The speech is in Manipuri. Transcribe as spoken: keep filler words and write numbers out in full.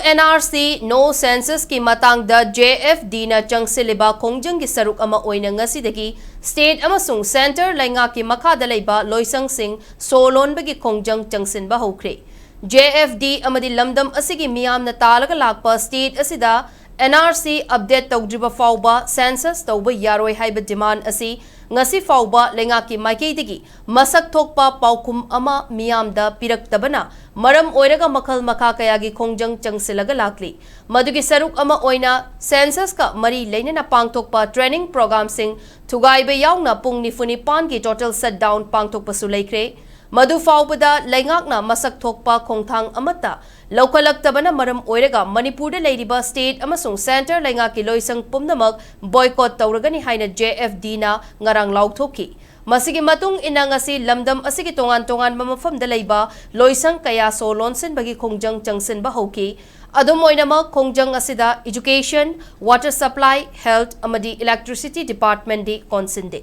And R C, No Census ꯀꯤ ꯃꯇꯥꯡꯗ J F D ꯅ ꯆꯪꯁꯤꯜꯂꯤꯕ ꯈꯣꯡꯖꯪꯒꯤ ꯁꯔꯨꯛ ꯑꯃ ꯑꯣꯏꯅ ꯉꯁꯤꯗꯒꯤ state ꯑꯃꯁꯨꯡ centre ꯂꯩꯉꯥꯛꯀꯤ ꯃꯈꯥꯗ ꯂꯩꯕ ꯂꯣꯏꯁꯪꯁꯤꯡ ꯁꯣ ꯂꯣꯟꯕꯒꯤ ꯈꯣꯡꯖꯪ ꯆꯪꯁꯤꯟꯕ ꯍꯧꯈ꯭ꯔꯦ꯫ J F D ꯑꯃꯗꯤ ꯂꯝꯗꯝ ꯑꯁꯤꯒꯤ ꯃꯤꯌꯥꯝꯅ ꯇꯥꯜꯂꯒ ꯂꯥꯛꯄ state ꯑꯁꯤꯗ N R C update ꯇꯧꯗ꯭ꯔꯤꯕ ꯐꯥꯎꯕ census ꯇꯧꯕ ꯌꯥꯔꯣꯏ ꯍꯥꯏꯕ demand ꯑꯁꯤ ꯉꯁꯤ ꯐꯥꯎꯕ ꯂꯩꯉꯥꯛꯀꯤ ꯃꯥꯏꯀꯩꯗꯒꯤ ꯃꯁꯛ ꯊꯣꯛꯄ ꯄꯥꯎꯈꯨꯝ ꯑꯃ ꯃꯤꯌꯥꯝꯗ ꯄꯤꯔꯛꯇꯕꯅ ꯃꯔꯝ ꯑꯣꯏꯔꯒ ꯃꯈꯜ ꯃꯈꯥ ꯀꯌꯥꯒꯤ ꯈꯣꯡꯖꯪ ꯆꯪꯁꯤꯜꯂꯒ ꯂꯥꯛꯂꯤ꯫ ꯃꯗꯨꯒꯤ ꯁꯔꯨꯛ ꯑꯃ ꯑꯣꯏꯅ census ꯀ ꯃꯔꯤ ꯂꯩꯅꯅ ꯄꯥꯡꯊꯣꯛꯄ training program ꯁꯤꯡ ꯊꯨꯒꯥꯏꯕ ꯌꯥꯎꯅ ꯄꯨꯡ ꯅꯤꯐꯨ ꯅꯤꯄꯥꯟꯒꯤ total shutdown ꯄꯥꯡꯊꯣꯛꯄꯁꯨ ꯂꯩꯈ꯭ꯔꯦ꯫ ꯃꯗꯨ ꯐꯥꯎꯕꯗ ꯂꯩꯉꯥꯛꯅ ꯃꯁꯛ ꯊꯣꯛꯄ ꯈꯣꯡꯊꯥꯡ ꯑꯃꯠꯇ ꯂꯧꯈꯠꯂꯛꯇꯕꯅ ꯃꯔꯝ ꯑꯣꯏꯔꯒ ꯃꯅꯤꯄꯨꯔꯗ ꯂꯩꯔꯤꯕ state ꯑꯃꯁꯨꯡ centre ꯂꯩꯉꯥꯛꯀꯤ ꯂꯣꯏꯁꯪ ꯄꯨꯝꯅꯃꯛ boycott ꯇꯧꯔꯒꯅꯤ ꯍꯥꯏꯅ J F D ꯅ ꯉꯔꯥꯡ ꯂꯥꯎꯊꯣꯛꯈꯤ꯫ ꯃꯁꯤꯒꯤ ꯃꯇꯨꯡ ꯏꯟꯅ ꯉꯁꯤ ꯂꯝꯗꯝ ꯑꯁꯤꯒꯤ ꯇꯣꯉꯥꯟ ꯇꯣꯉꯥꯟꯕ ꯃꯐꯝꯗ ꯂꯩꯕ ꯂꯣꯏꯁꯪ ꯀꯌꯥ ꯁꯣ ꯂꯣꯟꯁꯤꯟꯕꯒꯤ ꯈꯣꯡꯖꯪ ꯆꯪꯁꯤꯟꯕ ꯍꯧꯈꯤ꯫ ꯑꯗꯨꯝ ꯑꯣꯏꯅꯃꯛ, ꯈꯣꯡꯖꯪ ꯑꯁꯤꯗ education, water supply, health ꯑꯃꯗꯤ electricity department ꯗꯤ ꯀꯣꯟꯁꯤꯟꯗꯦ꯫